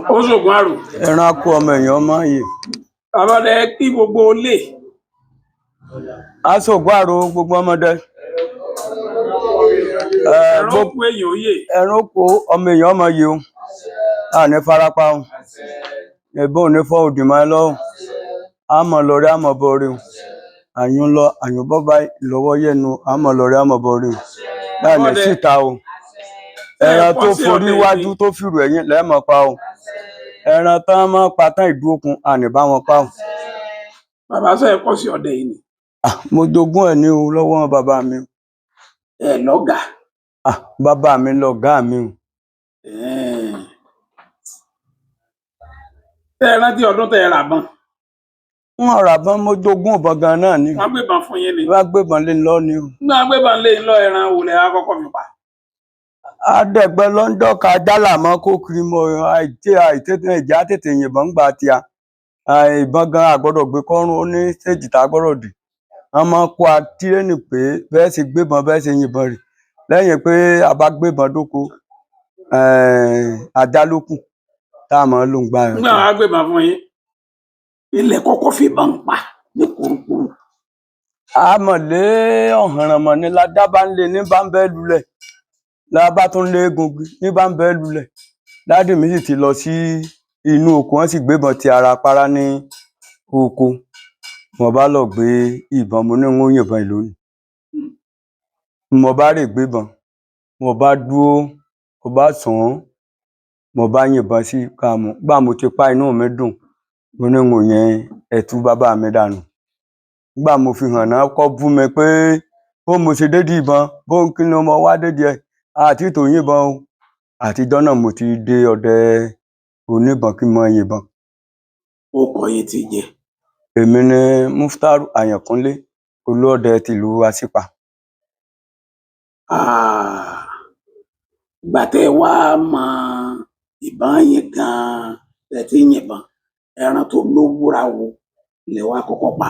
Ó ṣògùn àrò. Ẹran kú ọmọ èèyàn ọmọ yìí. Bàbá rẹ kí gbogbo lè. Aṣògùn àrò gbogbo ọmọdé. Ẹran ó kú èèyàn ó yè. Ẹran kú ọmọ èèyàn ọmọ yìí o. A ní farapa o. Ẹ̀bùn ò ní fọ́ òdì máa lọ. Àmọ̀ lọ́rẹ́ àmọ̀ bọ̀rẹ̀ o. Àyùn lọ àyùn bọ́ báyìí lọ́wọ́ yẹnu àmọ̀ lọ́rẹ́ àmọ̀ bọ̀rẹ̀ o. Láàní síta o. Ẹran tó forí wájú tó fìrù ẹ̀yìn lẹ́ẹ̀mọ̀ pa o. Ẹran tán máa pa tán ìdúrókun àní bá wọn pa o. Bàbá sọ ẹ kọ́ sí ọdẹ yìí ni. Mo jogún ẹ̀ ní o lọ́wọ́ bàbá mi. Ẹ lọ́gàá. Bàbá mi lọ̀gá mi o. Tẹ́ ẹ rántí ọdún tẹ́ ẹ rà bọn. Wọ́n rà bọn, mo jogún ìbọn gan náà ni. Wọ́n gbébọn fún yín ni. Wọ́n gbébọn lé lọ ni o. Nígbà wọ́n gbébọn lé lọ, ẹran wò lẹ wá kọ́kọ́ fi pa? Adẹ̀gbẹ́ lọ́ńdọ̀ ká jálà mọ́ kó kiri mọ́ àìtẹ́ àìtẹ́ ìjà tètè yìnbọn gbà tíya. Ìbọn gan a gbọ́dọ̀ gbé kọ́rùn, ó ní stéèjì tá a gbọ́dọ̀ dì. Wọ́n máa ń kó a tírénì pé bẹ́ẹ̀ ṣe gbébọn bẹ́ẹ̀ ṣe yìnbọn rè. Lẹ́yìn pé a bá gbébọn dóko, ajá ló kù tá a máa ń lò ń gbà yẹn. Nígbà wọ́n gbébọn fún yín, ilẹ̀ kọ́kọ́ fi bàn pa ní kurukuru. A mọ̀ lé ọ̀hànrànmọ̀ ni lajá bá ń lé ní bá ń bẹ́ lulẹ̀. La bá tún lé egungun ní bá ń bẹ́ lulẹ̀. Dádì mi sì ti lọ sí inú oko, wọ́n sì gbébọn ti ara para ní oko. Mo bá lọ gbé ìbọn, mo ní n ó yìnbọn yìí lónìí. Mo bá rè gbébọn, mo bá dúró, mo bá sùn ún, mo bá yìnbọn sí kàmù. Gbà mo ti pa, inú mi dùn. Mo ní n ò yẹn ẹ̀tú bàbá mi dànù. Gbà mo fi hàn náà kọ́ bú mi pé bó mo ṣe dédìí ìbọn, bó ń kí ni mo wá dédìí ẹ̀, àti tó yìnbọn o. Àtijọ́ náà mo ti dé ọdẹ oníbọn kí n mọ yìnbọn. Ó kọ yín ti jẹ. Èmi ni Muftaru Àyànkúnlé, olúọdẹ tìlú Asípa. Ìgbà tẹ́ ẹ wá mọ ìbọn yín gan-an tẹ́ ti ń yìnbọn, ẹran tó lówúra wo lẹ wá kọ́kọ́ pa?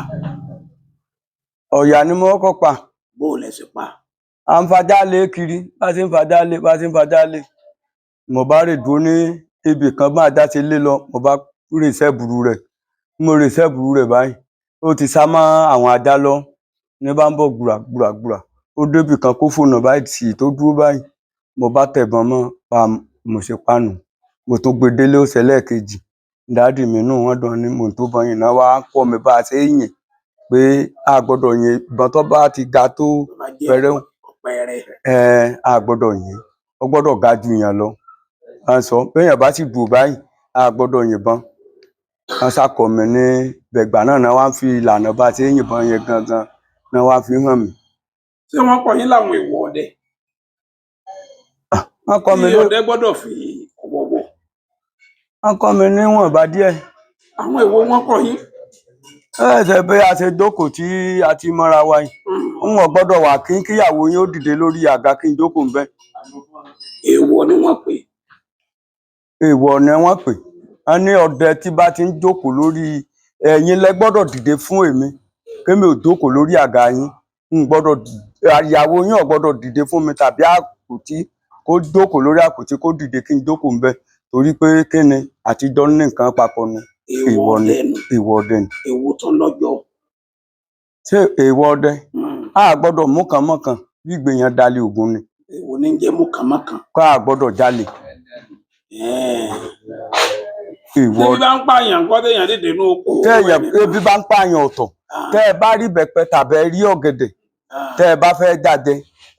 Ọ̀yà ni mo kọ́kọ́ pa. Bó o lẹ ṣe pa? À ń fajá lé kiri, bá ṣe ń fajá lé, bá ṣe ń fajá lé. Mo bá rè dúró ní ibì kan bá ajá ṣe lé lọ, mo bá rè sẹ́bùrú rẹ̀. Mo rè sẹ́bùrú rẹ̀ báyìí. Ó ti sá mọ́ àwọn ajá lọ. Ní bá ń bọ̀ gbùrà gbùrà gbùrà. Ó débì kan kó fònà báyìí tì tó dúró báyìí. Mo bá tẹ̀bọn mọ́ pa, mo ṣe pánù. Mo tún gbé délé ó ṣẹlẹ̀ kejì. Dádì mi inú wọn dùn ní mò ń tó bọn yìí náà wá kọ́ mi bá a ṣe ń yìn pé a gbọ́dọ̀ yin ìbọn tó bá ti ga tó fẹ́rẹ́ a gbọ́dọ̀ yìn, ó gbọ́dọ̀ ga ju yàn lọ. À ń sọ béèyàn bá sì dùn báyìí a gbọ́dọ̀ yìnbọn. Wọ́n ṣàkọ mi ní bẹ̀gbà náà náà wá ń fi ìlànà bá a ṣe ń yìnbọn yẹn gangan náà wá fi hàn mí. Ṣé wọ́n kọ́ yín láwọn èèwọ̀ ọdẹ? Wọ́n kọ́ mi ló ọdẹ gbọ́dọ̀ fi ọwọ́ wọ̀. Wọ́n kọ́ mi níwọ̀nba díẹ̀. Àwọn èèwọ̀ wọn kọ́ yín. Ẹ ṣe bí a ṣe jókòó tí a ti mọ́ra wa yìí. N ò gbọ́dọ̀ wà kí kíyàwó yín ó dìde lórí àga kí n jókòó ńbẹ̀. Èèwọ̀ ni wọ́n pè. Èèwọ̀ ni wọ́n pè. Wọ́n ní ọdẹ tí bá ti ń jókòó lórí ẹ̀yin lẹ gbọ́dọ̀ dìde fún èmi. Kémi ò jókòó lórí àga yín. N gbọ́dọ̀, ìyàwó yín ò gbọ́dọ̀ dìde fún mi tàbí àpótí kó jókòó lórí àpótí kó dìde kí n jókòó ńbẹ̀. Torí pé kíni àtijọ́ ní nǹkan papọ̀ ni. Èèwọ̀ ni. Èèwọ̀ ọdẹ ni. Èèwọ̀ tán lọ́jọ́. Ṣé èèwọ̀ ọdẹ? A gbọ́dọ̀ mú kan mọ́kan bí ìgbéyàn dalẹ̀ Ògún ni. Èèwọ̀ ní jẹ́ mú kan mọ́kan. Ká a gbọ́dọ̀ jalè. Èèwọ̀ ebi bá ń pààyàn kọ́ téèyàn dìde ní oko. Téèyàn ebi bá ń pààyàn ọ̀tọ̀. Tẹ́ ẹ bá rí bẹ̀pẹ tàbí ẹ rí ọ̀gẹ̀dẹ̀ tẹ́ ẹ bá fẹ́ jáde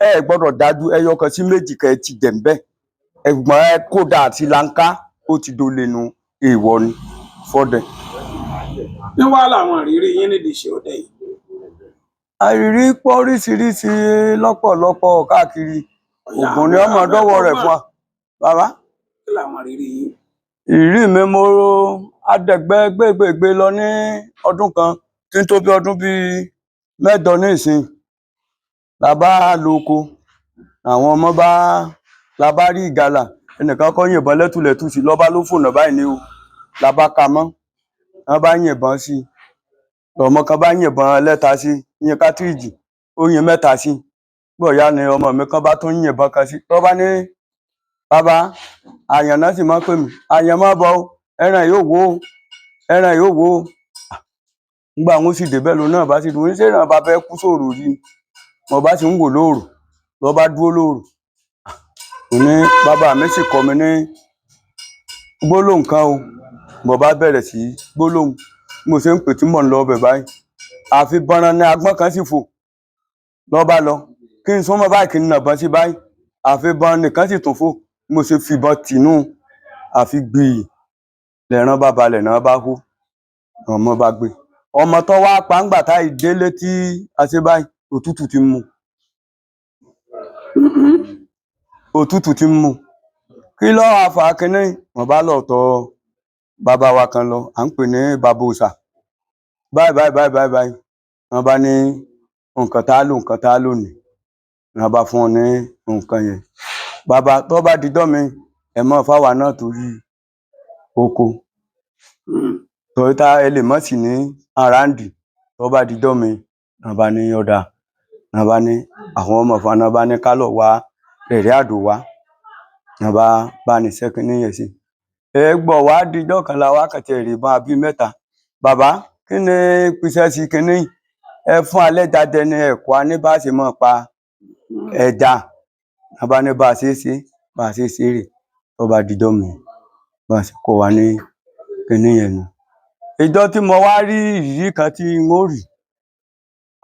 ẹ gbọ́dọ̀ dájú ẹyọ kan sí méjì kẹ́ ẹ ti jẹ̀ ń bẹ́. Ẹ̀gbọ́n ẹ kódà àti lanká ó ti dolè nu, èèwọ̀ ni fọ́dẹ. Ní wàá làwọn ìrírí yín nídìí iṣẹ́ ọdẹ yìí. Àìrí pọ̀ oríṣiríṣi lọ́pọ̀lọpọ̀ káàkiri. Ògùn ni ọmọ dọ́wọ́ rẹ̀ fún wa. Bàbá. Kí làwọn ìrírí yín? Ìrírí mi, mo adẹ̀gbẹ́ gbégbègbè lọ ní ọdún kan tí ń tó bí ọdún bíi mẹ́jọ ní ìsìn. La bá lọ oko, àwọn ọmọ bá la bá rí ìgalà, ẹnìkan kọ́ yìnbọn lẹ́tùlẹ̀tù sí lọ́ba ló fònà báyìí ní o. La bá ka mọ́, wọ́n bá yìnbọn sí i. Ọmọ kan bá yìnbọn lẹ́ta sí i, yìn kátìrìjì, ó yin mẹ́ta sí i. Bóyá ni ọmọ mi kan bá tún yìnbọn kan sí i. Lọ́ bá ní Bàbá àyàn náà sì máa ń pè mí, àyàn máa bọ̀ o, ẹran yóò wó o, ẹran yóò wó o. Nígbà wọn sì débẹ̀ lòun náà bá sì dúró, ṣé ìran bàbá ẹ kú sòrò rí ni? Mo bá sì ń wò lóòrò, lọ bá dúró lóòrò. Mo ní bàbá mi sì kọ́ mi ní gbólóhùn kan o. Mo bá bẹ̀rẹ̀ sí gbólóhùn, mo ṣe ń pè tí mò ń lọ ọbẹ̀ báyìí. Àfi bọ́nran ní agbọ́n kan sì fò lọ bá lọ. Kí n súnmọ́ báyìí kí n nàbọ́n sí báyìí. Àfi bọ́n nìkan sì tún fò. Mo ṣe fìbọn tìnú. Àfi gbìyì lẹ̀rán bá balẹ̀ náà bá hú. Ọmọ bá gbé. Ọmọ tó wá pa ńgbà táì délé tí a ṣe báyìí, òtútù ti mú. Òtútù ti mú. Kí ló wá fà kíní? Wọ́n bá lọ tọ̀ bàbá wa kan lọ, à ń pè ní bàbá òòṣà. Báyìí báyìí báyìí báyìí báyìí. Wọ́n bá ní nǹkan tá lò, nǹkan tá lò ní. Wọ́n bá fún ọ ní nǹkan yẹn. Bàbá tó bá dijọ́ mi, ẹ mọ́ fáwa náà torí oko. Torí tá ẹ lè mọ̀ sí ní àràǹdì. Tó bá dijọ́ mi, wọ́n bá ní ọ̀dà. Wọ́n bá ní àwọn ọmọ fún wa, wọ́n bá ní ká lọ wá rẹ̀rẹ̀ àdó wá. Wọ́n bá bá ní ṣẹ́ kíní yẹn sí. Ẹ gbọ́ wá dijọ́ kan la wá kàtí ẹ̀rì ìbọn àbí mẹ́ta. Bàbá, kí ni píṣẹ́ sí kíní? Ẹ fún alẹ́ jáde ní ẹ̀kọ́ a ní bá ṣe máa pa ẹja. Wọ́n bá ní bá ṣe é ṣe, bá ṣe é ṣe rè. Tó bá dijọ́ mi, bá ṣe kọ́ wa ní kíní yẹn nu. Ìjọ́ tí mo wá rí ìrírí kan tí n ó rí,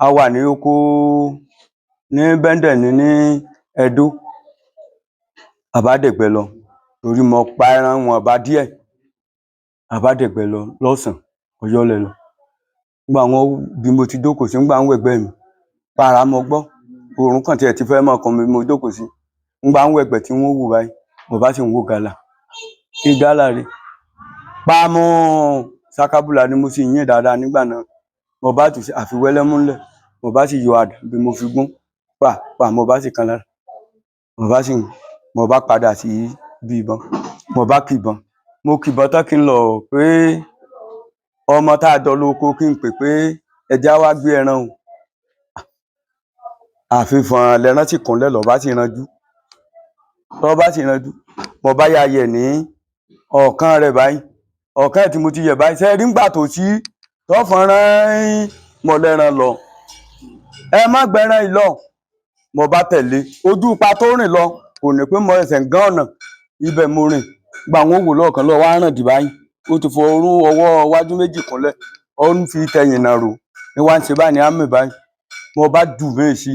a wà ní oko ní Bẹ́ndẹ̀ ní ní Ẹdó. A bá dẹ̀gbẹ́ lọ torí mo pa ẹran wọ̀nba díẹ̀. A bá dẹ̀gbẹ́ lọ lọ́sàn-án, ọyọ́lẹ̀ lọ. Nígbà wọn bí mo ti jókòó sí, nígbà ń wẹ̀gbẹ́ mi. Para mo gbọ́, oòrùn kan tí ẹ ti fẹ́ mọ̀ kan mi mo jókòó sí. Nígbà ń wẹ̀gbẹ́ tí wọ́n wò báyìí, mo bá sì ń wò gálà. Kí gálà rí? Pamọ́ sakabula ni mo sì yín dáadáa nígbà náà. Mo bá tù sí àfi wẹ́lẹ́ múlẹ̀. Mo bá sì yọ àdá bí mo fi gún. Pa pa mo bá sì kan lára. Mo bá sì, mo bá padà sí ibi ìbọn. Mo bá kì ìbọn. Mo kì ìbọn tán kí n lọ pé ọmọ tá a jọ lọ oko kí n pè pé ẹja wá gbé ẹran o. Àfi fọ̀n lẹ́ran sì kúnlẹ̀ lọ bá sì ranjú. Lọ bá sì ranjú. Mo bá ya yẹ̀ ní ọ̀kan rẹ̀ báyìí. Ọ̀kan ẹ̀ tí mo ti yẹ̀ báyìí. Ṣé ẹ rí ńgbà tó sí tó fọ́nrán mọ̀ lẹ́ran lọ. Ẹ má gbẹran yìí lọ. Mo bá tẹ̀lé. Ojú ipa tó rìn lọ kò ní pé mo ẹsẹ̀ ń gán ọ̀nà. Ibẹ̀ mo rìn. Gbà wọ́n wò lọ́ọ̀kan lọ wá ràn dì báyìí. Ó ti fọ orún ọwọ́ iwájú méjì kúnlẹ̀. Ó ń fi tẹ̀yìn nàró. Ní wá ń ṣe báyìí ní àmì báyìí. Mo bá jù mí sí.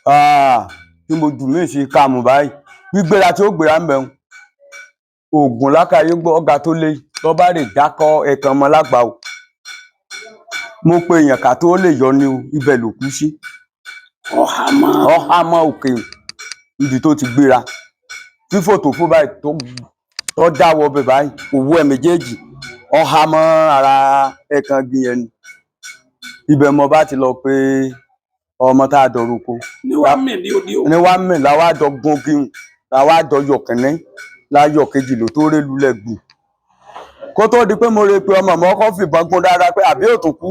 Ah! Tí mo jù mí sí kàmù báyìí. Gbígbéra tí ó gbéra ń bẹ̀ hun. Ògùn lákàyè gbọ́ ọ̀gá tó lé lọ bá rè dákọ́ ẹ̀kan ọmọ lágbà o. Mo pe èèyàn ká tó lè yọ ni o, ibẹ̀ ló kú sí. Ọ̀hà mọ́. Ọ̀há mọ́ òkè níbi tó ti gbéra. Fífò tó fò báyìí tó tó dáwọ́ bẹ̀ báyìí, òwú ẹ̀ méjèèjì. Ọ̀há mọ́ ara ẹ̀kan gbìyànjú ni. Ibẹ̀ mo bá ti lọ pé ọmọ tá a dọ̀rọ̀ oko. Ní wàá mì ní òde o. Ní wàá mì láwá jọ gun gíhun, láwá jọ yọ̀ kínní, láyọ̀ kejì ló tó ré lulẹ̀ gbù. Kó tó di pé mo rè pé ọmọ mi ọkọ fìbọn gún dáadáa pé àbí òtún kú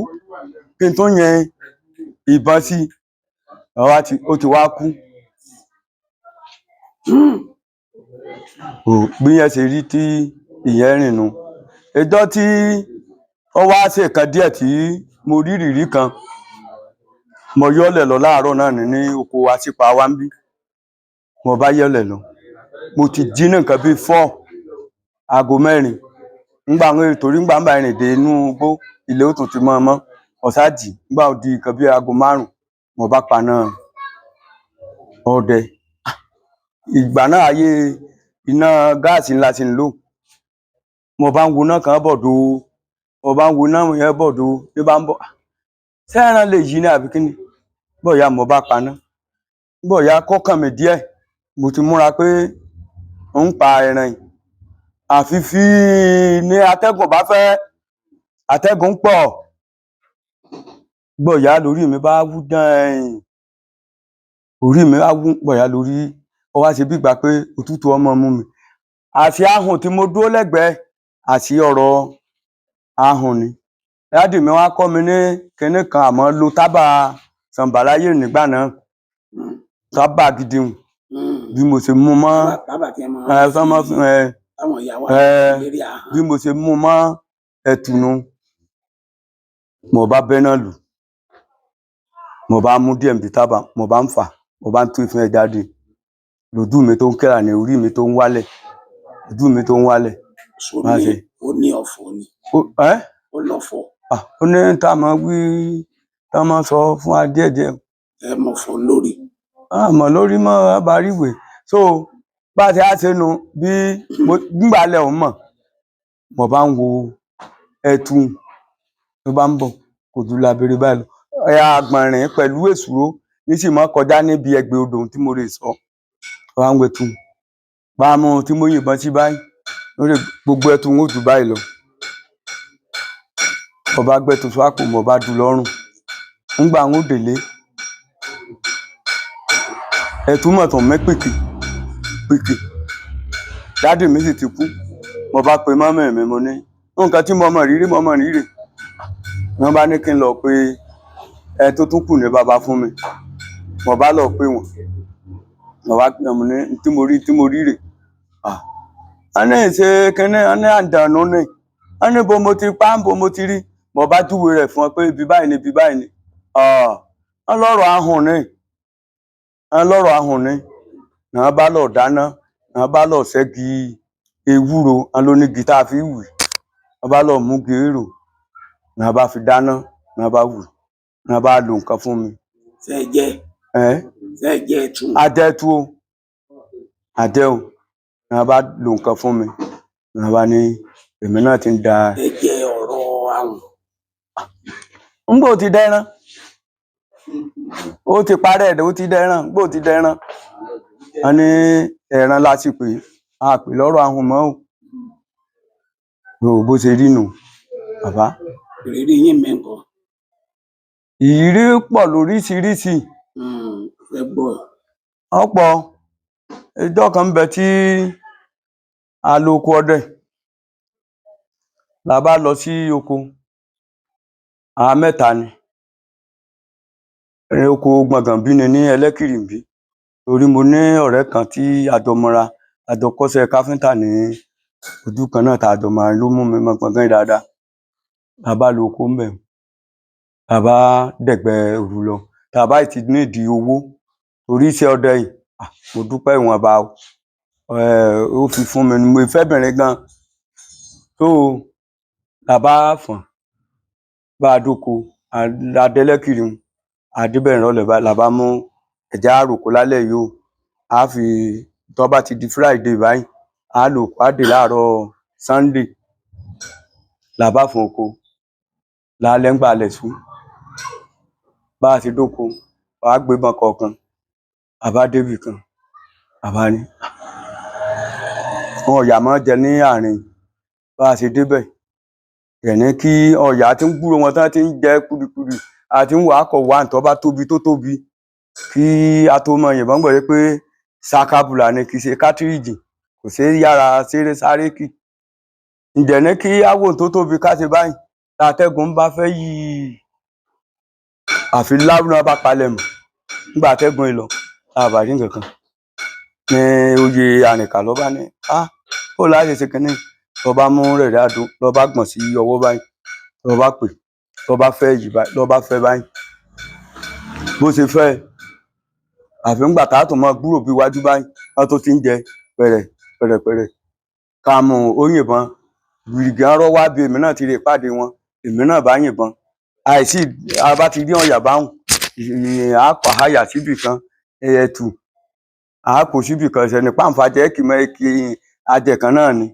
kí n tún yin ìbọn sí i. Ọwá ti ó ti wá kú. Ò bí yẹn ṣe rí tí ìyẹn rìn nu. Ìjọ́ tí ó wá ṣe kan díẹ̀ tí mo rí ìrírí kan. Mo yọ́lẹ̀ lọ láàárọ̀ náà ní ní oko Asípa wa ńbí. Mo bá yọ́lẹ̀ lọ. Mo ti jí ní nǹkan bíi four, aago mẹ́rin. Ńgbà ń torí ńgbà ń bá rìn dé inú igbó, ilẹ̀ ó tún ti mọ́ mọ́. Ọ̀sájì, ńgbà ó di nǹkan bíi aago márùn-ún, mo bá paná ọdẹ. Ìgbà náà ayé iná gáàsì ńlá sì ń lò. Mo bá ń wo iná kan bọ̀ dòó. Mo bá ń wo iná yẹn bọ̀ dòó. Ní bá ń bọ̀. Ṣé ẹran lè yí ni àbí kíni? Bóyá mo bá paná. Bóyá kọ́kàn mi díẹ̀. Mo ti múra pé ń pa ẹran yìí. Àfi fíì ní atẹ́gùn bá fẹ́. Atẹ́gùn pọ̀. Bóyá lórí mi bá wú dán. Orí mi á wú bóyá lórí. Ó wá ṣe bí ìgbà pé òtútù ọmọ mú mi. Àti ahùn tí mo dúró lẹ́gbẹ̀ẹ́ àti ọ̀rọ̀ ahùn ni. Dádì mi wá kọ́ mi ní kinní kan àmọ́ lo tábà sàǹbáláyé nígbà náà. Tábà gidi hùn. Bí mo ṣe mú mọ́ Bàbá tí ẹ máa ẹ sọmọ ẹ táwọn ìyá wa ẹ lérí ahọ́n. Bí mo ṣe mú mọ́ ẹtùnú, mo bá bẹ́ náà lù, mo bá mú díẹ̀ níbi tábà, mo bá ń fà, mo bá ń tú ìfín ẹ̀ jáde lójú mi tó ń kẹ́ra ní orí mi tó ń wálẹ̀, ojú mi tó ń wálẹ̀. So Má ní ṣe. Ó ní ọ̀fọ̀ ni. Ẹ́ Ó lọ́fọ̀. Ah, ó ní tá a máa wí, tá a máa sọ fún wa díẹ̀díẹ̀. Ẹ mọ̀ fọ́ lórí. Àmọ́ lórí mọ́ abáríwèé. So bá a ti á ṣe nu bí nígbà alẹ́ òun mọ̀, mo bá ń wo ẹtu tó bá ń bọ̀, kò ju labere báyìí lọ. Ẹ àgbọ̀nrín pẹ̀lú èsúró ní sì máa kọjá níbi ẹgbẹ́ odò tí mo lè sọ. Mo bá ń wo ẹtu, bá a mú un tí mo yìnbọn sí báyìí lórí gbogbo ẹtu ń jù báyìí lọ. Mo bá gbẹ́tu sápò, mo bá du lọ́rùn. Ńgbà ń délé, ẹtu mọ̀ tán mẹ́ pìkì pìkì. Dádì mi sì ti kú. Mo bá pe mọ́mì mi, mo ní nǹkan tí mo mọ̀ rírí, mo mọ̀ rírì. Wọ́n bá ní kí n lọ pé ẹ tó tún kù ní bàbá fún mi. Mo bá lọ pé wọn, mo bá pè wọn, mo ní tí mo rí, tí mo rí rè. Ah, wọ́n ní ṣe kínní, wọ́n ní àǹdànù ni, wọ́n ní bo mo ti pa, bo mo ti rí. Mo bá júwe rẹ̀ fún wọn pé ibi báyìí ni, ibi báyìí ni. Ah, wọ́n lọ́rọ̀ ahùn ni, wọ́n lọ́rọ̀ ahùn ni. Wọ́n bá lọ dáná, wọ́n bá lọ ṣẹ́gi ewúro, wọ́n ló nígi tá a fi wì. Wọ́n bá lọ mú gèrò, wọ́n bá fi dáná, wọ́n bá wù, wọ́n bá lo nǹkan fún mi. Ṣé ẹ jẹ? Ẹ́ Ṣé ẹ jẹ ẹtu? Adẹ́tú o, adẹ́ o. Wọ́n bá lo nǹkan fún mi, wọ́n bá ní èmi náà ti ń da. Ẹ jẹ ọ̀rọ̀ ahùn. Ńgbò ti dẹ́ran, ó ti parẹ́ ẹ̀dẹ̀, ó ti dẹ́ran. Ńgbò ti dẹ́ran, wọ́n ní ẹran láti pè é, a pè lọ́rọ̀ ahùn mọ́ o. O bó ṣe rí nù bàbá. Ìrírí yín mi nǹkan. Ìrírí pọ̀ lóríṣiríṣi. Fẹ́ gbọ́. Ọ̀pọ̀ ìjọ kan ń bẹ tí a lọ oko ọdẹ, la bá lọ sí oko. Àwa mẹ́ta ni. Ẹ, oko Gbọ̀ngànbí ni ní Ẹlẹ́kìrìmbí, torí mo ní ọ̀rẹ́ kan tí a jọ mọra, a jọ kọ́ṣẹ́ káfíńtà ní ojú kan náà tá a jọ mọra ló mú mi mọ Gbọ̀ngàn yìí dáadáa. La bá lọ oko ńbẹ̀, la bá dẹ̀gbẹ́ òru lọ, tá a bá ti nídìí owó torí iṣẹ́ ọdẹ yìí. Ah, mo dúpẹ́ ìwọ̀nba o, ó fi fún mi ni mo fẹ́ bẹ̀rẹ̀ gan. So la bá fọ̀n, bá a dóko adẹ́lẹ́kìrì un, adébẹ̀ ìrọ̀lẹ́ báyìí, la bá mú ẹ̀já àròkọ lálẹ́ yìí o. A fi tó bá ti di Friday báyìí, a lò kó a dé láàárọ̀ Sunday. La bá fọ̀n oko lálẹ́ ńgbà alẹ́ sùn, bá a ti dóko, a gbébọn kọ̀ọ̀kan. A bá débì kan, a bá ní wọn ọ̀yà máa jẹ ní àárín. Bá a ṣe débẹ̀ ẹ̀ní kí ọ̀yà tí ń gbúrò wọn tán ti ń jẹ kúrikúri àti ń wà á kọ̀ wá ǹtọ́ bá tóbi tó tóbi kí a tó mọ yìnbọn gbọ́ pé sakabula ni, kì í ṣe kátìrìjì, kò ṣeé yára ṣeré sáré kì. Ǹjẹ́ ní kí á wò tó tóbi ká ṣe báyìí látẹ́gùn bá fẹ́ yìí, àfi láwùrán bá palẹ̀ mọ́ nígbà atẹ́gùn yìí lọ, àbárí nǹkan kan ní oyè àrìnkà ló bá ní á ó láti ṣe kínní, ló bá mú rẹ̀rẹ̀ àdó, ló bá gbọ̀n sí ọwọ́ báyìí, ló bá pè, ló bá fẹ́ yìí báyìí, ló bá fẹ́ báyìí, bó ṣe fẹ́ àfi ńgbà tá a tún máa gbúrò bí iwájú báyìí wọn tó ti ń jẹ pẹ̀rẹ̀ pẹ̀rẹ̀ pẹ̀rẹ̀ ká mú ó yìnbọn gbìrìgì arọ wá bí èmi náà ti rè pàdé wọn, èmi náà bá yìnbọn. Àìsí a bá ti rí ọ̀yà báhùn, a kọ̀ àyà síbì kan, ẹ̀tù a kò síbì kan ṣẹni pàǹfàjẹ́ kì mọ́ kí ajẹ kan náà ni.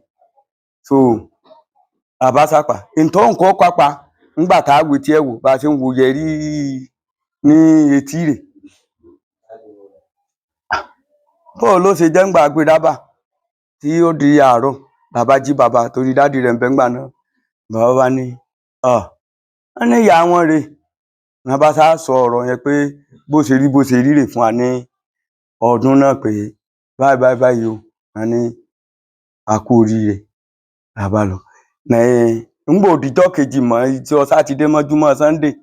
So àbá sápà ǹtọ́ nǹkan pápá ńgbà tá a wò tí ẹ wò bá a ṣe ń wo yẹrí ní etí rẹ̀ bóò ló ṣe jẹ́ ńgbà gbé dábà tí ó di àárọ̀, bàbá jí bàbá torí dádì rẹ̀ ń bẹ ńgbà náà. Bàbá bá ní ọ wọ́n ní ìyá wọn rèé. Wọ́n bá sá sọ ọ̀rọ̀ yẹn pé bó ṣe rí, bó ṣe rí rè fún wa ní ọdún náà pé báyìí báyìí báyìí o. Wọ́n ní a kú oríire, la bá lọ. Ní ńgbò òdìjọ́ kejì mọ́ ìjọ sátidé mọ́júmọ́ Sunday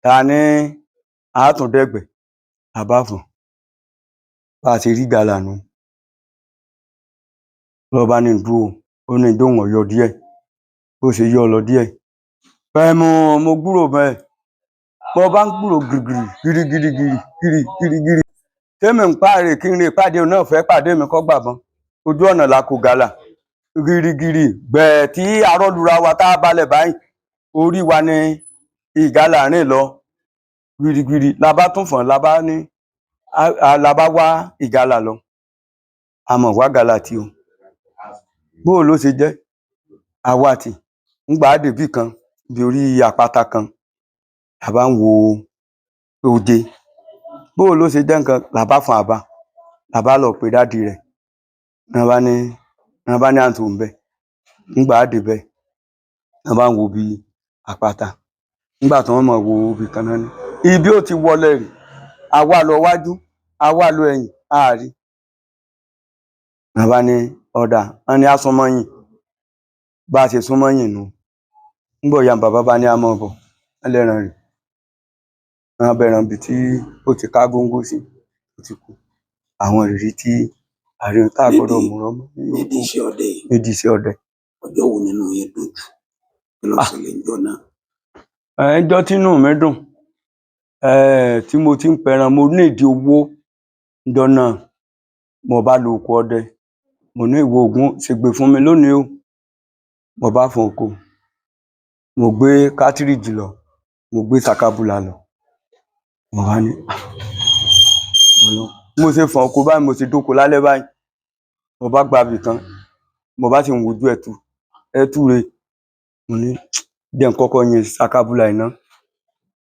ta ní àátúndẹ̀gbẹ̀, la bá fọ̀n bá a ṣe rí gàlà nù. Ló bá ní n dúró, ó ní n jóun ó yọ díẹ̀, bó ṣe yọ́ lọ díẹ̀. Bẹ́ẹ̀ mo gbúròó bẹ́ẹ̀. Mo bá ń gbúròó gìrìgìrì gírígírí gírí gírí gírí. Tẹ́mi ń pààrè kí n lè pàdé òun náà fẹ́ pàdé mi kọ́ gbàbọn. Ojú ọ̀nà la kò gàlà. Gírígírí gbẹ̀ẹ́ tí arọ́lura wa tá a balẹ̀ báyìí. Orí wa ni ìgalà rìn lọ. Gírígírí la bá tún fọ̀n la bá ní la bá wá ìgalà lọ. A mọ̀ wá gàlà tí o. Bó ló ṣe jẹ́? Àwa tì ń gbà á débì kan bí orí àpáta kan. La bá ń wo òde. Bó ló ṣe jẹ́ nǹkan la bá fọn àbá. La bá lọ pe dádì rẹ̀. Ná bá ní, ná bá ní àǹtó ń bẹ̀. Ń gbà á débẹ̀. Ná bá ń wo bí àpáta. Nígbà tí wọ́n mọ̀ wo ibi kan náà ni. Ibi ó ti wọlé rè. A wá lọ wájú, a wá lọ ẹ̀yìn, a rí. Ná bá ní ọ̀dà, wọ́n ní á súnmọ́ yìn. Bá ṣe súnmọ́ yìn nù. Nígbà ó yá ni bàbá bá ní á mọ́ bọ̀. Wọ́n lẹ́ran rè. Wọ́n bẹran ibi tí ó ti ká góńgó sí, ó ti kú. Àwọn ìrírí tí àrí tá a gbọdọ̀ Nídìí múra mọ́ nídìí iṣẹ́ ọdẹ yìí, nídìí iṣẹ́ ọdẹ. ọjọ́ wo nínú yín dùn jù? Kí ló ṣẹlẹ̀ níjọ́ náà? Ẹjọ́ tínú mi dùn, tí mo ti ń pẹran, mo nídi owó níjọ́ náà. Mo bá lọ oko ọdẹ. Mo ní ìwọ Ògún ṣègbè fún mi lónìí o. Mo bá fọn oko. Mo gbé kátìrìjì lọ. Mo gbé sakabula lọ. Mo bá ní, "Ah, Ọlọ́run." Mo ṣe fọn oko báyìí, mo ṣe dóko lálẹ́ báyìí. Mo bá gba ibì kan. Mo bá sì ń wojú ẹtu. Ẹtu rè. Mo ní, jẹ́ n kọ́kọ́ yin sakabula yìí ná.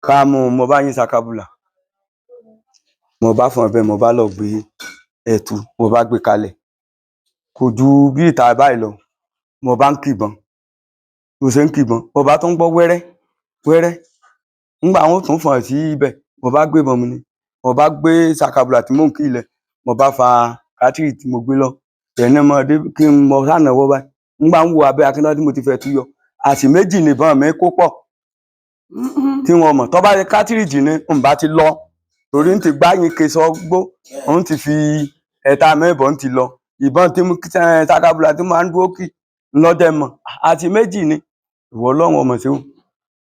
Ká mú, mo bá yin sakabula. Mo bá fọn bẹ́ẹ̀, mo bá lọ gbé ẹtu. Mo bá gbé kalẹ̀. Kò ju bí ìta báyìí lọ. Mo bá ń kìbọn. Mo ṣe ń kìbọn. Mo bá tún gbọ́ wẹ́rẹ́, wẹ́rẹ́. Nígbà wọ́n tún fọn sí ibẹ̀. Mo bá gbé ìbọn mi ni. Mo bá gbé sakabula tí mò ń kì lẹ̀. Mo bá fa kátìrì tí mo gbé lọ. Tẹ̀ní mo dé kí n mọ sá nàwọ́ báyìí. Nígbà ń wo abẹ́ akíntọ́lá tí mo ti fẹ́ tú yọ. Àṣì méjì nìbọn mi kó pọ̀ tí wọn mọ̀. Tó bá ṣe kátìrìjì ni n bá ti lọ. Torí ń ti gbá yín ke sọ gbó. Òun ti fi ẹ̀ta mẹ́bọ̀ ń ti lọ. Ìbọn tí mo sakabula tí mo máa ń dúró kì lọ́dẹ mọ̀. Àti méjì ni. Ìwọ Ọlọ́run ọmọ ṣe o.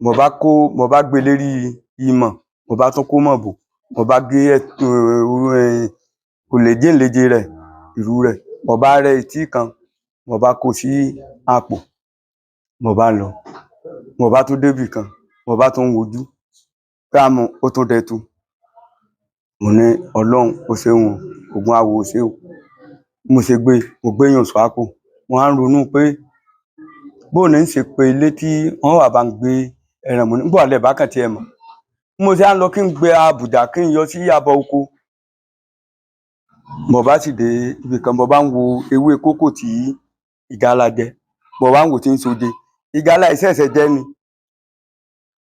Mo bá kó, mo bá gbé lérí ìmọ̀. Mo bá tún kó mọ̀ bò. Mo bá gé òlèjéǹleje rẹ̀, ìrú rẹ̀. Mo bá rẹ́ etí kan. Mo bá kó sí àpò. Mo bá lọ. Mo bá tún débì kan. Mo bá tún wojú. Ká mú, ó tún dẹtu. Mo ní Ọlọ́run ó ṣeun o. Ògún awo ó ṣe o. Mo ṣe gbé, mo gbé yàn sọ àpò. Mo wá ń ronú pé bó ní ń ṣe pé ilé tí wọ́n wà bá ń gbé ẹran mo ní bó àlẹ́ bá kàn tí ẹ mọ̀. Mo ṣe á lọ kí n gbé àbùdá kí n yọ sí abọ́ oko. Mo bá sì dé ibì kan, mo bá ń wo ewé kókò tí ìgalà jẹ. Mo bá ń wò tí ń soje. Ìgalà ìṣẹ̀ṣẹ̀ jẹ ni.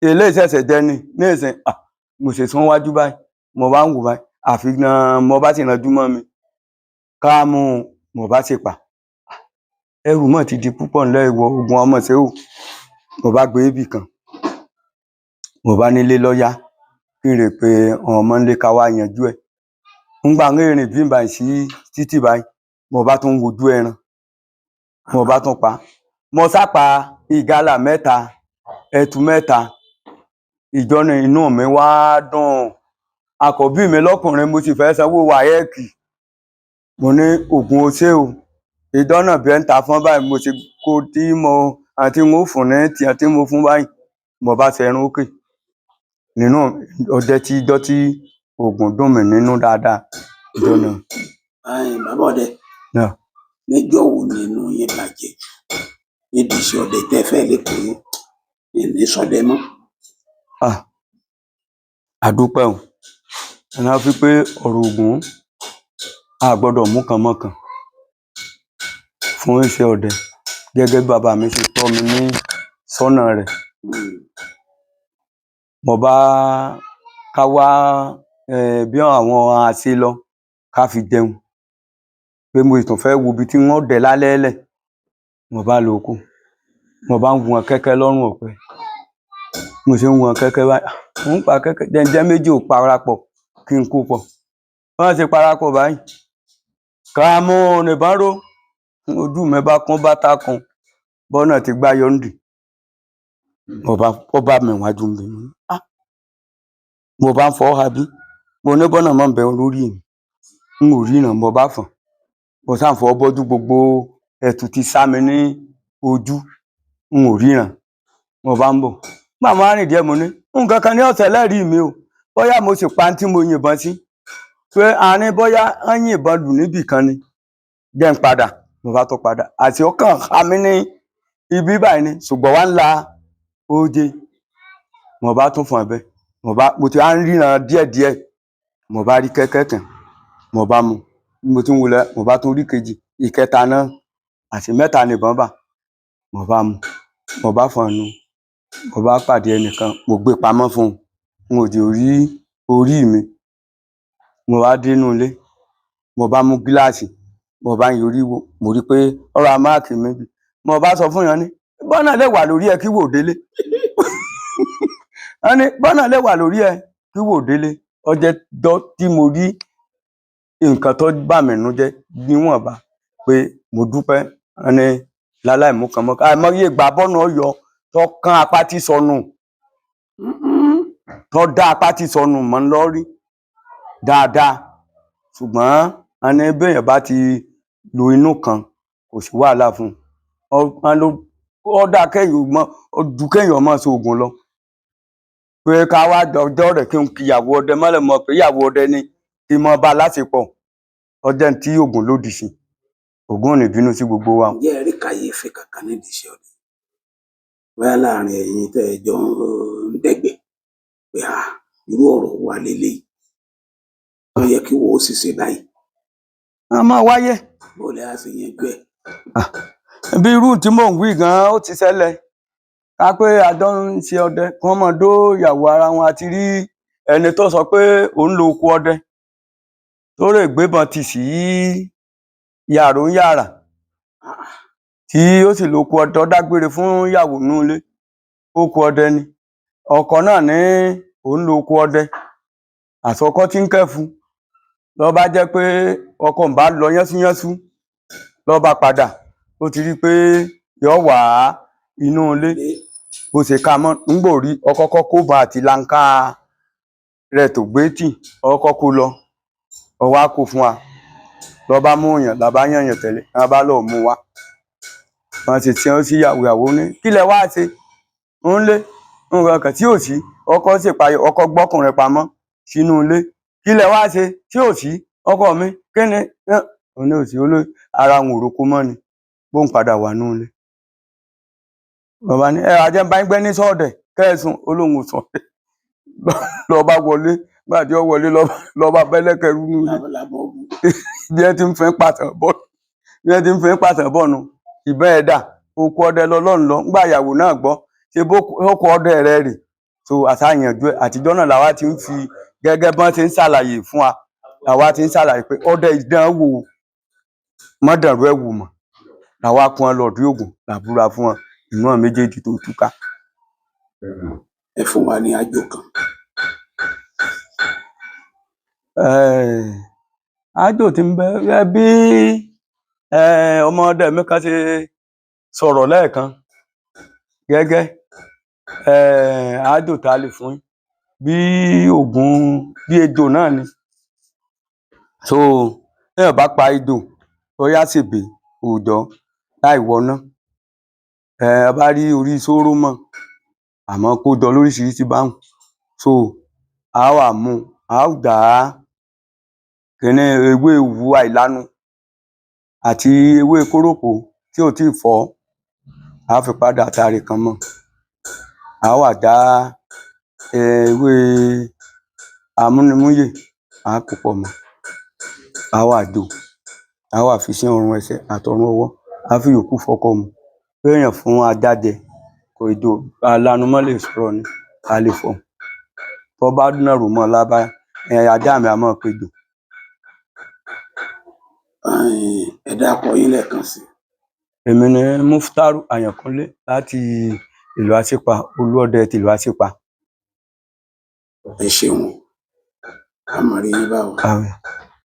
Eléyìí ṣẹ̀ṣẹ̀ jẹ ni. Ní ìsìn, mo ṣe sún wájú báyìí. Mo bá ń wò báyìí. Àfi gan mo bá sì ranjú mọ́ mi. Ká mú, mo bá sì pa. Ẹrù mọ́ ti di púpọ̀ ńlẹ̀ ìwọ Ògún ọmọ ṣe o. Mo bá gbé ibì kan. Mo bá nílé lọ́yá. Kí n rè pé àwọn ọmọ ń lé ká wá yanjú ẹ̀. Nígbà ń rìn bí báyìí sí títì báyìí. Mo bá tún wojú ẹran. Mo bá tún pa. Mo sá pa ìgalà mẹ́ta, ẹtu mẹ́ta. Ìjọ náà inú mi wá dùn. Àkọ́bí mi lọ́kùnrin mo sì fẹ́ sanwó wáyẹ́ẹ̀kì. Mo ní Ògún ó ṣe o. Ìjọ náà bí ẹ ń ta fún báyìí mo ṣe kó tí mo àti mo fún ní tí àti mo fún báyìí. Mo bá ṣe ẹran ókè. Nínú ọdẹ tí ìjọ tí Ògún dùn mí nínú dáadáa. Ìjọ náà. Ẹ̀yin bàbá ọdẹ, Náà. níjọ́ wo nínú yín bàjẹ́ jù nídìí iṣẹ́ ọdẹ tẹ́ fẹ́ lè pè é ní sọdẹ mọ́? Ah, àdúpẹ́ o. Ẹ̀nà fi pé ọ̀rọ̀ Ògún a gbọdọ̀ mú kan mọ́kàn fún iṣẹ́ ọdẹ. Gẹ́gẹ́ bí bàbá mi ṣe tọ́ mi ní sọ́nà rẹ̀. Mo bá ká wá bí àwọn àṣẹ lọ ká fi jẹun. Pé mo sì tún fẹ́ wo ibi tí wọ́n dẹ̀ lálẹ́ lẹ̀. Mo bá lọ oko. Mo bá ń wọn kẹ́kẹ́ lọ́rùn ọ̀pẹ. Mo ṣe ń wọn kẹ́kẹ́ báyìí. Mo ń pa kẹ́kẹ́ jẹ́njẹ́ méjì ò parapọ̀ kí n kó pọ̀. Bí wọ́n ṣe parapọ̀ báyìí. Ká mú nìbọn ró. Ojú mi bá kún bátà kan, bọ́nà ti gbá yọ̀ǹdì. Mo bá ó bá mi wájú mi, mo ní, "Ah!" Mo bá ń fọ́ ha bí. Mo ní bọ́nà máa ń bẹ lórí mi. N ò ríran, mo bá fọ̀n. Mo sá ń fọ́ bọ́jú, gbogbo ẹ̀tù ti sá mi ní ojú. N ò ríran. Mo bá ń bọ̀. Nígbà mo wá rìn díẹ̀, mo ní, nǹkan kan ní ó ṣẹlẹ́rìí mi o. Bóyá mo sì pa ohun tí mo yìnbọn sí. Pé àní bóyá wọ́n yìnbọn lù níbì kan ni. Jẹ́ n padà. Mo bá tún padà. Àti ó kàn há mi ní ibi báyìí ni. Ṣùgbọ́n wá ń la oje. Mo bá tún fọ̀n bẹ́ẹ̀. Mo ti wá ń ríran díẹ̀díẹ̀. Mo bá rí kẹ́kẹ́ kan. Mo bá mú. Bí mo ti ń wulẹ̀, mo bá tún rí kejì. Ìkẹta náà. Àti mẹ́ta nìbọn bà. Mo bá mú. Mo bá fọ̀n nu. Mo bá pàdé ẹnìkan. Mo gbé pamọ́ fún un. N ò jẹ́ ó rí orí mi. Mo wá dé inú ilé. Mo bá mú gíláàsì. Mo bá ń yorí wò. Mo rí pé ọ̀rọ̀ máàkì mi bí. Mo bá sọ fún yàn ní, bọ́nà lè wà lórí ẹ kí wò délé. Wọ́n ní bọ́nà lè wà lórí ẹ kí wò délé. Ọjọ́ tí mo rí nǹkan tó bà mí nínú jẹ́ níwọ̀nba pé mo dúpẹ́. Wọ́n ní láláì mú kan mọ́. Àìmọye ìgbà bọ́nà ọyọ tó kán apá tí sọnù. Tó dá apá tí sọnù mọ́ lórí dáadáa. Ṣùgbọ́n wọ́n ní béèyàn bá ti lo inú kan, kò sí wàhálà fún un. Ó dá kéèyàn mọ́, ju kéèyàn mọ́ ṣoògùn lọ. Pé ká wá dọjọ́ rẹ̀ kí n kí ìyàwó ọdẹ mọ́lẹ̀ mọ̀ pé ìyàwó ọdẹ ni kí n mọ́ bá láṣepọ̀. Ọjọ́ tí Ògún lòdì sí. Ògún ò ní bínú sí gbogbo wa. Ǹjẹ́ ẹ rí kàyéfì kankan nídìí iṣẹ́ ọdẹ? Bóyá láàrin ẹ̀yin tẹ́ ẹ jọ ń dẹ́gbẹ́ pé à, irú ọ̀rọ̀ wa leléyìí. Ó yẹ kí wọ́n ó sì ṣe báyìí. A máa wáyé. Bó lẹ á ṣe yanjú ẹ̀? Bí irú tí mò ń wí gan-an ó ti ṣẹlẹ̀. Ká pé a jọ ń ṣe ọdẹ, kí wọ́n máa dó ìyàwó ara wọn, àti rí ẹni tó sọ pé òun lo oko ọdẹ. Tó rè gbébọn tì sí yàrá ń yàrá. Tí ó sì lo oko ọdẹ tó dágbére fún ìyàwó nínú ilé. Oko ọdẹ ni. Ọkọ náà ní òun lo oko ọdẹ. Àsọkọ́ tí ń kẹ́fu. Ló bá jẹ́ pé ọkọ ń bá lọ yánsúyánsú. Ló bá padà. Ó ti rí pé yó wá inú ilé. Bó ṣe ká mọ́, ńgbò rí ọkọ kọ́ kó bá àti láńká rẹ̀ tó gbé tì. Ọkọ kó lọ. Ó wá kó fún wa. Ló bá mú èèyàn, là bá yàn yàn tẹ̀lé. Wọ́n bá lọ mú wa. Wọ́n sì tí wọ́n sí ìyàwó ìyàwó ní. Kí lẹ wá ṣe? Ń lé. Nǹkan kan tí ò sí. Ọkọ sì pa ọkọ gbọ́kùnrin pamọ́ sínú ilé. Kí lẹ wá ṣe tí ò sí? Ọkọ mi, kí ni? Ó ní ò sí. Ó ní ara òun ò roko mọ́ ni. Bó ń padà wá nínú ilé. Bàbá ní, ẹ wá jẹ́ n bá yín gbẹ́ ní sọ́ọ̀dẹ̀ kẹ́ ẹ sùn. Ó lóun ò sùn. Lọ bá wọlé. Nígbà tí ó wọlé lọ bá bẹ́lẹ́kẹ̀rú nínú ilé. Lábọ́ bú. Bí ẹ ti ń fẹ́ pàtàn bọ́. Bí ẹ ti ń fẹ́ pàtàn bọ̀ nu. Ìbọn ẹ̀ dà. Oko ọdẹ lọ lọ́n lọ. Nígbà ìyàwó náà gbọ́. Ṣé bó oko ọdẹ rẹ rè? So àṣàyànjú ẹ̀. Àtijọ́ náà làwa ti ń fi gẹ́gẹ́ bọ́n ti ń ṣàlàyé fún wa. Làwa ti ń ṣàlàyé pé ọdẹ ìdánwò mọ́ dàrú ẹ̀ wò mọ́. Làwa kún wọn lọ ọ̀dọ̀ Ògún làbúra fún wọn. Inú àwọn méjèèjì tó túká. Ẹ fún wa ní àjò kan. Àjò tí ń bẹ bí ọmọdé mi kan ṣe sọ̀rọ̀ lẹ́ẹ̀kan gẹ́gẹ́ àjò tá a lè fún yín bí Ògún bí ejò náà ni. So téèyàn bá pa ejò bóyá sèbé òòjọ́ láì wọná, a bá rí orí sóró mọ́ àmọ́ kó jọ lóríṣiríṣi báhùn. So a wà mú, a ó dá kíní ewé òwú àìlanu àti ewé kórópò tí ò tíì fọ́, a fi padà àtàrè kan mọ́. A wà dá ewé amúnimúyè, a kó pọ̀ mọ́. A wà jó. A wà fi sí ọrùn ẹsẹ̀ àtọrùn ọwọ́. A fi ìyókù fọ́kọ mu. Béèyàn fún ajá jẹ, kò ejò alanu mọ́ lè sọ̀rọ̀ ni, a lè fọ̀. Tó bá nàró mọ́ lábá, ajá mi a máa pejò. Ẹ dákọ yín lẹ́ẹ̀kan sí. Èmi ni Muftaru Àyànkúnlé láti ìlú Àṣípa, Olúọdẹ tìlú Àṣípa. Ẹ ṣeun o. A mọ̀ rí yín báwo. Àmín.